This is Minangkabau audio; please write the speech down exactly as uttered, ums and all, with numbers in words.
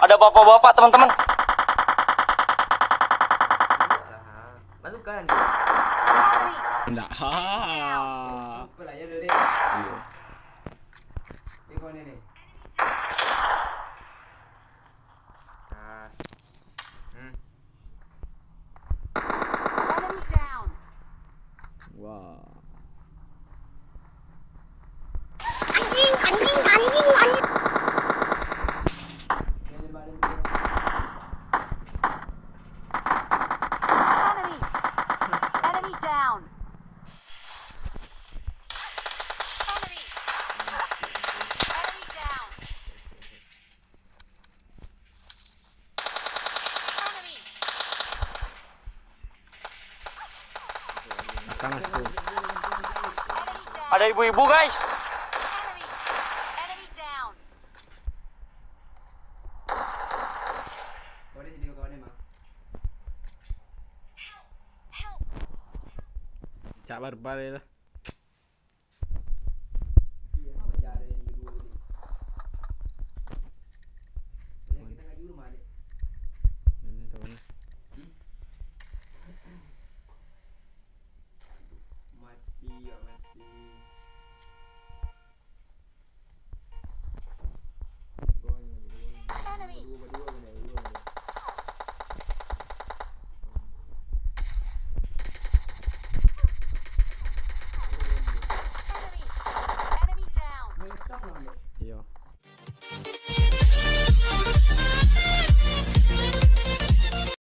Ada bapak-bapak, teman-teman. Masukkan. Ndak. Ha. Apa lah ya dulu deh. Ini kau ni ni. Ah. Hmm. Enemy down. Wah. Anjing, anjing, anjing, anjing. Enemy. Enemy down. Enemy. Enemy down. Enemy. Belakang aku. Enemy down. Ada ibu-ibu, guys. Enemy. Enemy down. Kau ada sini kau ada mah. Help. Cak barbar lah.